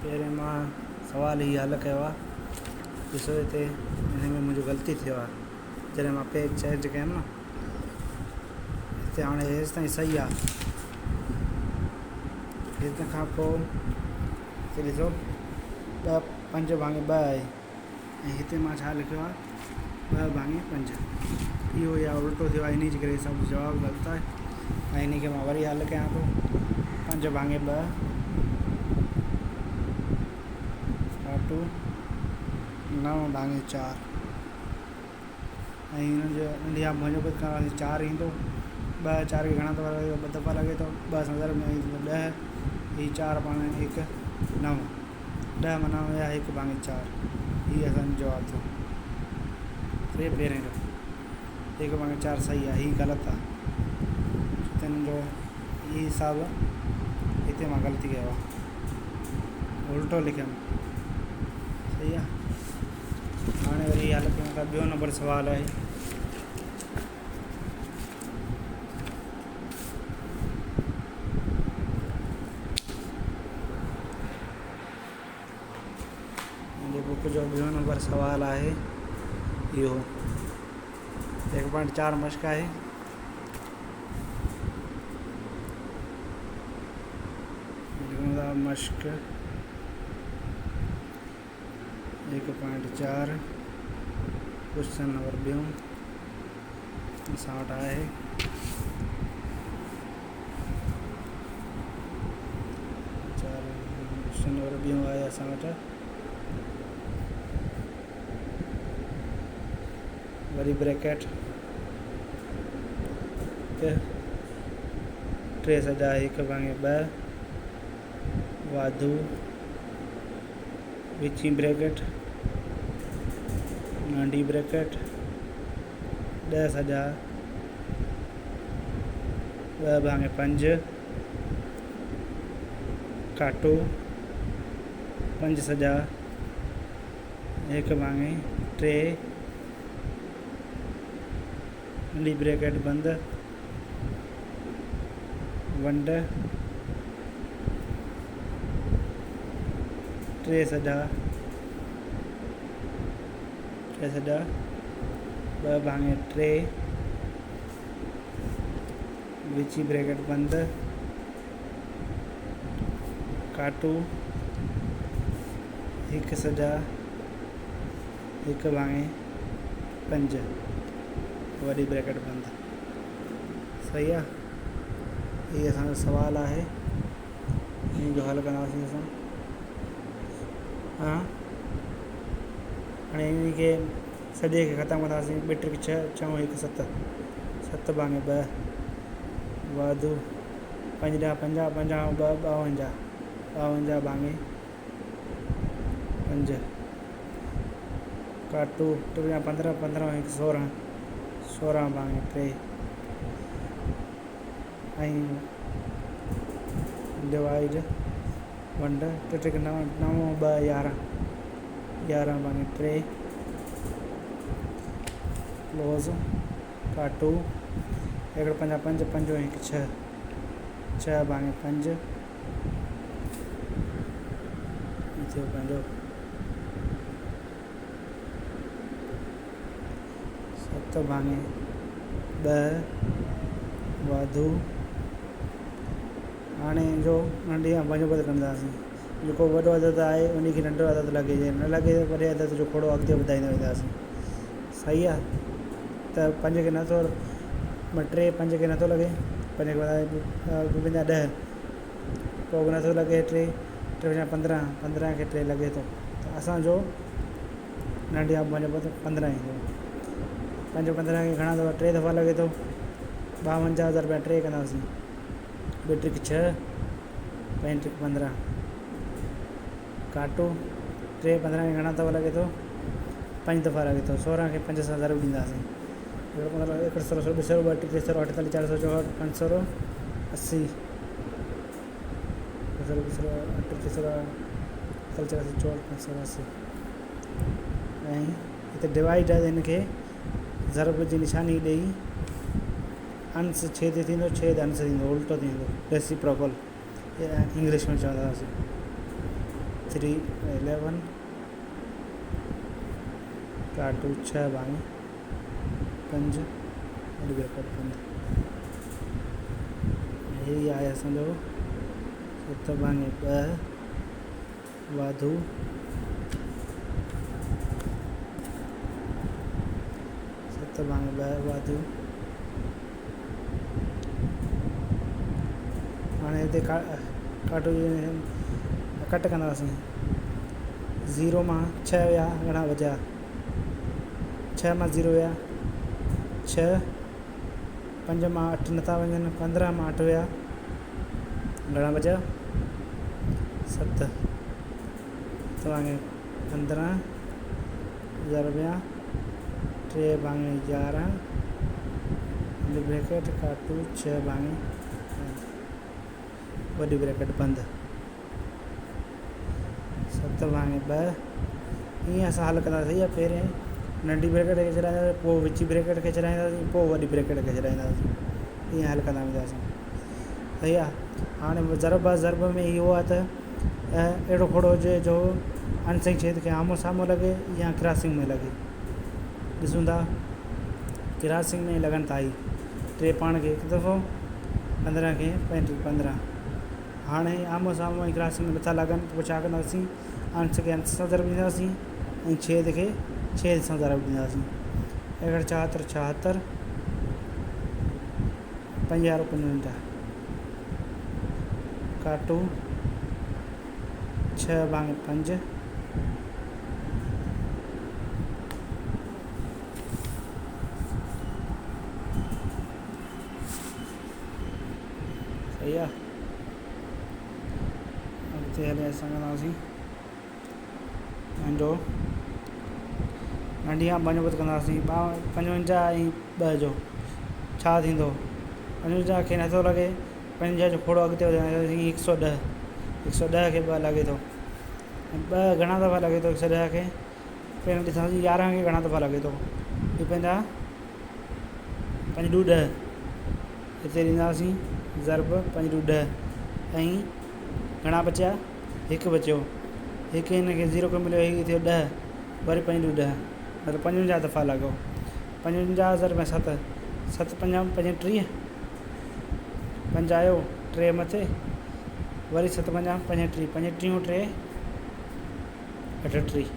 پهرين مان سوال هي حل ڪيو آهي ڏسو هتي هن ۾ منهنجو غلطي ٿيو آهي جڏهن مان پيج چينج ڪيم نه هتي هاڻي هيس تائين صحيح آهي هن کان پوء هتي ڏسو ٻه پنج ڀاڱي ٻه آهي ۽ هتي مان ڇا لکيو آهي ٻه ڀاڱي پنج. اهو يا الٽو ٿيو آهي انهي جي ڪري سڀ جواب غلط آهي ۽ انهي کي مان وري حل ڪيان ٿو پنج ڀاڱي ٻه ڪاٽو نو ڀاڱي چار ۽ هن جو انهي کان پنج به ڪرڻ چار ايندو ٻه چار کي گهڻا دفعا لڳي ٿو ٻه دفعا لڳي ٿو ٻه سان ضرب ۾ ايندو ڏهه هي چار پاڻ هڪ نو ڏهه مان نو ويا هڪ ڀاڱي چار هي اسان جو جواب ٿيو ٽي پهرين جو هڪ ڀاڱي چار صحيح آهي هي غلط آهي تن جو هي حساب هتي مان غلطي ڪيو آهي الٽو لکيم صحيح آهي هاڻي وري حل ڪيون ٿا ٻيو نمبر سوال آهي منهنجي بڪ جو ٻيو نمبر سوال آهي اهو هڪ پوائنٽ چار مشق آهي مشق هڪ پوائنٽ چار ڪوشچن نمبر ٻيون اسان وٽ آهي چار ڪوشچن نمبر ٻيون آهي اسان وٽ وري بريڪيٽ ٽي سڄا هڪ ڀاڱي ٻه واڌو وچين بريڪيٽ ننڍي بريڪيٽ ڏهه سڄا ٻه ڀاڱي پنج ڪاٽو پنج سڄا هڪ ڀاڱي ٽي ننڍي بريڪيٽ بند ونڊ ٽي سڄا ٽي سڄا ٻه ڀاڱي ٽي وچين بريڪيٽ بند ڪاٽو هڪ سڄا هڪ ڀاڱي پنج وڏي بريڪيٽ بند صحيح آ هي اسان جو سوال آهي ان جو حل ڪنداسين اسان ها هاڻي ان کي سڄي کي ختم ڪنداسين ٻه ٽي ڇهه ڇهون هڪ ست ست ڀاڱي ٻه واڌو پنج ڏهه پنجاهه پنجاهه ٻه ٻاونجاهه ٻاونجاهه ڀاڱي پنج ڪاٽو ٽي پنجا پندرهن پندرهن هڪ سورهن سورهن ڀاڱي ٽي ۽ ڊوائيڊ ونڊ ٽي ٽي نو نو ٻه يارهن يارهن ڀاڱي ٽي ڪلوز ڪاٽو هڪڙو پنجا پنج پنج هڪ ڇهه ڇهه ڀاڱي پنج ٿيو پنهنجو ست ڀاڱي ٻه واڌو هاڻي جو ننڍي کان وڏو عدد ڪنداسين جيڪو وڏو عدد آهي ان کي ننڍو عدد لڳي جي نه لڳي ته وڏي عدد جو کوڙو اڳتي وڌائيندا وينداسين صحيح آهي ته پنج کي نٿو ٽي پنج کي نٿو لڳي پنج کي وڌائي ٻه پنجا ڏهه پوءِ به نٿو لڳي ٽي ٽي پنجا پندرهن پندرهن کي ٽي لڳي ٿو ته اسانجو ننڍي کان وڏو پندرهن ايندو پنج پندرهن کي گهڻا دفعا ٽي دفعا لڳي ٿو ٻاونجاهه هزار رپيا ٽي ڪنداسين ٻه ٽي ڇهه پنج ٽي پندرهن ڪاٽو ٽي پندرهن کي گهڻا دفعا لڳي ٿو پنج دفعا لڳي ٿو سورهن کي پنج سان ضرب ڏينداسين هڪ سؤ ٻه سؤ ٻه ٽي ٽي سؤ اٺيتاليهه چار سؤ چوهٺ پنج سؤ اسي ٻه سؤ ٻه سؤ اٺ ٽي سؤ اٺيتاليهه چار سؤ چوهٺ پنج سؤ اسي ۽ هتي ڊوائيڊ آهي هن کي ضرب جي نشاني ڏئي انس ڇيد ٿيندو ڇيد انس ٿيندو الٽو ٿيندو ريسيپروڪل انگلش ۾ چوندا هئاسين. ٿري اليون ڪاٽو ڇهه ڀاڱي پنج وڏي بريڪيٽ بند. هي آهي اسان جو ست ڀاڱي ٻه واڌو ست ڀاڱي ٻه واڌو. هاڻي هتي ڪاٽو ڪٽ ڪنداسين. زيرو مان ڇهه ويا، گهڻا بچيا؟ ڇهه مان زيرو ويا ڇهه، پنج مان اٺ نٿا وڃن، پندرهن مان اٺ ويا، گهڻا بچيا؟ ست. ست ڀاڱي پندرهن ضربيا ٽي ڀاڱي يارهن بريڪيٽ ڪاٽو ڇهه ڀاڱي وڏي بريڪيٽ بند ست ڀاڱي ٻه. ائين اسان حل ڪنداسين. يا پهرين ننڍي بريڪيٽ کي چڙهائينداسين، پوءِ وچي بريڪيٽ کي چڙهائينداسين، پوءِ وڏي بريڪيٽ کي چڙهائينداسين، ائين حل ڪندا وينداسين. صحيح آهي. هاڻي ضرب آهي، ضرب ۾ اهو آهي ته اهڙو کوڙو هجي جو انش ۽ ڇيد کي آمهون سامهون لڳي يا ڪراسنگ ۾ لڳي. ڏسون ٿا ڪراسنگ ۾ لڳن ٿا هي ٽي پاڻ کي هڪ دفعو، پندرهن کي پنج پندرهن. هاڻي آمهون سامهون ۽ ڪراسنگ ۾ نٿا لڳن ته پوءِ ڇا ڪنداسين؟ انش کي انش سان ضرب ڏينداسين ۽ ڇيد کي ڇيد سان ضرب ڏينداسين. ايڪهٺ ڇاهتر ڇاهتر پنجاهه پنجونجاهه ڪاٽو ڇهه ڀاڱي پنج. صحيح آهي. اڳتي هلي اسان ڪنداسين پنهنجو ننڍي کان پنجوت ڪنداسين. پنجونجاهه ۽ ٻه جو ڇا ٿيندو؟ پنجونجاهه کي نٿو لڳي، پنجونجاهه جو کوڙو اڳتي وڌائينداسين. هڪ سؤ ڏهه، هڪ سؤ ڏهه کي ٻه لڳي ٿو. ٻه گهڻا دفعا لڳي ٿو هڪ سؤ ڏهه کي؟ پهريون ڏسنداسين يارهن کي گهڻا دفعا لڳي ٿو. هي پنهنجا پنج ڏو ڏهه، هتي ڏينداسين ضرب پنج ڏو ڏهه ۽ گهڻا بچيا؟ هڪ بچيو. هڪ هن کي زيرو کي مليو، هي ٿيو ڏهه، وري پنج ڏو ڏهه، مطلب پنجونجاهه دفعا لڳو. پنجونجاهه ضرب ست، ست پنجا پنجٽيهه، پنج آيو ٽي مٿي، وري ست پنجا پنجٽيهه، پنجٽيهه ٽي اٺٽيهه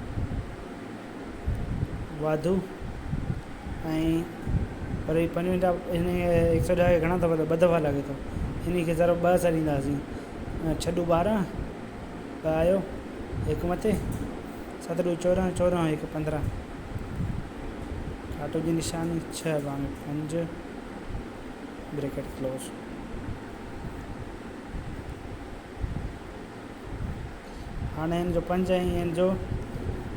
واڌو ۽ وري پنجونجاهه. هن هڪ سؤ ڏهه کي گهڻا دفعا؟ ٻه دفعا لڳي ٿو. ان کي ضرب ٻه سان ڏينداسين. ڇهه ڏو ٻارهن، ٻه آيو هڪ مٿي، ست ڏو چوڏهن، چوڏهن هڪ پندرهن. ڪاٽو جي نشاني ڇهه ڀاڱي پنج بريڪيٽ ڪلوز. هاڻي هن جو پنج ۽ هن جو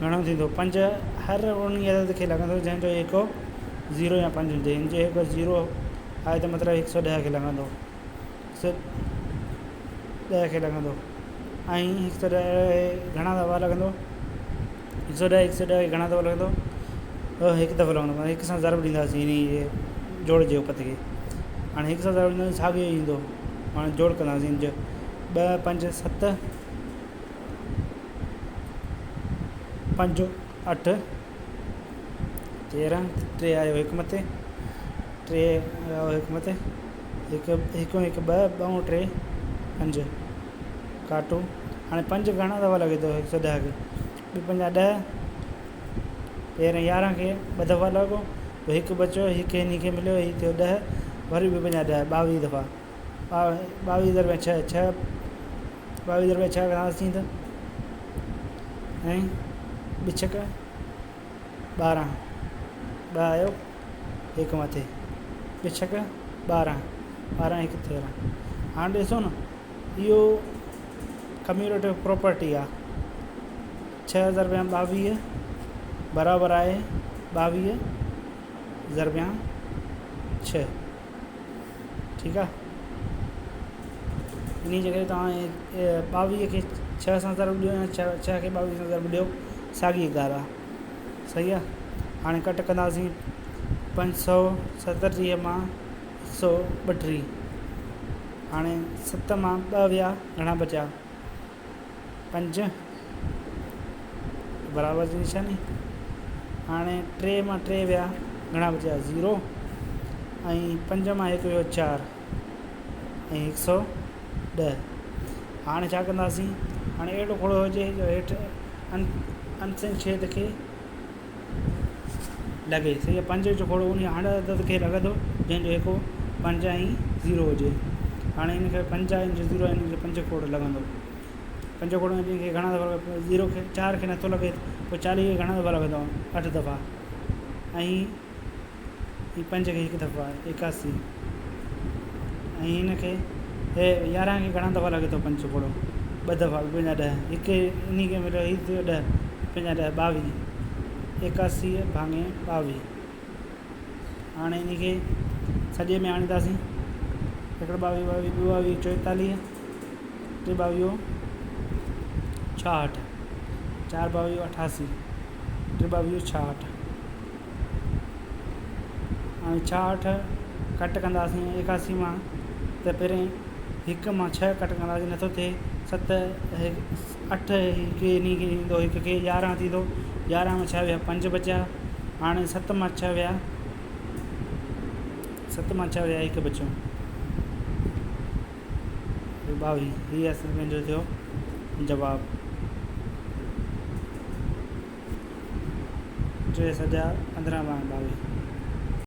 گهڻو ٿيندو؟ پنج هر ان عدد کي لڳندو جنهن جو هڪ زيرو يا پنج هجي. هن جو هڪ زيرو آهي ته مطلب هڪ سؤ ڏهه کي لڳندو، هڪ سؤ ڏهه کي لڳندو. ۽ هڪ سؤ ڏهه گهڻا دفعا لڳندو؟ هڪ سؤ ڏهه، هڪ سؤ ڏهه کي گهڻا دفعا لڳندو؟ هڪ دفعو لڳندو. معنيٰ هڪ سان ضرب ڏينداسين هن جوڙ جي اپت کي. هاڻي هڪ سان ضرب ڏينداسين ساڳيو ايندو. هاڻي جوڙ ڪنداسين هن جو ٻه پنج ست پنج اٺ تيرهن، ٽي آيو هڪ مٿي، ٽي آيو هڪ مٿي، هڪ هڪ هڪ ٻه، ٻه ٽي پنج ڪاٽو. هاڻي پنج گهڻا دفعا لڳي ٿو هڪ سؤ ڏهه کي؟ ٻه پنجا ڏهه، تيرهن يارهن کي ٻه دفعا لڳو، پوءِ هڪ بچيو، هڪ هن کي مليو، هي ٿيو ڏهه، وري ٻه پنجا ڏهه، ٻاويهه دفعا. ٻاويهه ضرب ڇهه، ڇهه ٻاويهه ضرب ڇهه ڪنداسين ته ۽ ٻه ڇڪ ٻارهن، ٻه آيو هڪ مٿي، ٻه ڇڪ ٻارهن، ٻارهن هڪ تيرهن. هاڻي ڏسو نه اهو ڪميوٽيٽو پراپرٽي آهي. ڇهه ضربيان ٻاويهه برابر آهي ٻاويهه ضربيان ڇهه. ٺيڪ آهي. ان جي ڪري توهان ٻاويهه کي ڇهه سان ضرب ڏيو يا ڇهه کي ٻاويهه سان ضرب ڏيو، ساڳي ڳالهه آهي. صحيح آهي. هاڻي ڪٽ ڪنداسين پنج سؤ ستٽيهه مان هڪ سؤ ٻٽيهه. هاڻي ست مان ٻه ويا، گهڻا بچيا؟ پنج. برابر جي نشاني. هاڻي ٽي مان ٽي ويا گهڻا بچيا زيرو ۽ پنج مان هڪ ويو چار ۽ هڪ سو ڏهه. هاڻي ڇا ڪنداسين؟ هاڻي اهڙو کوڙو هجي جو هيٺ انتم ڇيد کي لڳي. صحيح آهي، پنج جو کوڙو ان هاڻي عدد کي لڳندو جنهن جو هڪ پنج ۽ زيرو هجي. هاڻي ان کي پنج ۽ زيرو آهي ان کي پنج کوڙ لڳندو. پنج کوڙ ۾ کي گهڻا دفعا لڳندو؟ زيرو کي چار کي نٿو لڳي پوء 40 کي گهڻا دفعا لڳندو؟ اٺ دفعا ۽ هي پنج کي هڪ دفعا 81 ۽ هن کي هي 11 کي گهڻا دفعا لڳي ٿو پنج کوڙو؟ ٻه دفعا، ٻه پنجا ڏهه، هڪ انهي کي مليو هي ٿيو ڏهه پنجا ڏهه ٻاويهه، 81 ڀاڱي 22. هاڻي انهي کي سڄي ۾ آڻينداسين، هڪڙو ٻاويهه ٻاويهه، ٻه ٻاويهه 44، ٽي ٻاويهه 66، چار ٻاويهه 88، ٽي ٻاويهه 66. هاڻي 66 ڪٽ ڪنداسين 81 مان ته پهرين هڪ مان ڇهه ڪٽ ڪنداسين نٿو ٿئي، ست اٺ هڪ انهي کي ايندو هڪ کي 11 ٿيندو، 11 مان ڇهه ويا پنج بچيا. هاڻي ست مان ڇهه ويا، ست مان ڇهه ويا هڪ بچيو 22. هي اصل ۾ جو ٿيو جواب ٽي سڄا پندرهن ڀاڱي 22.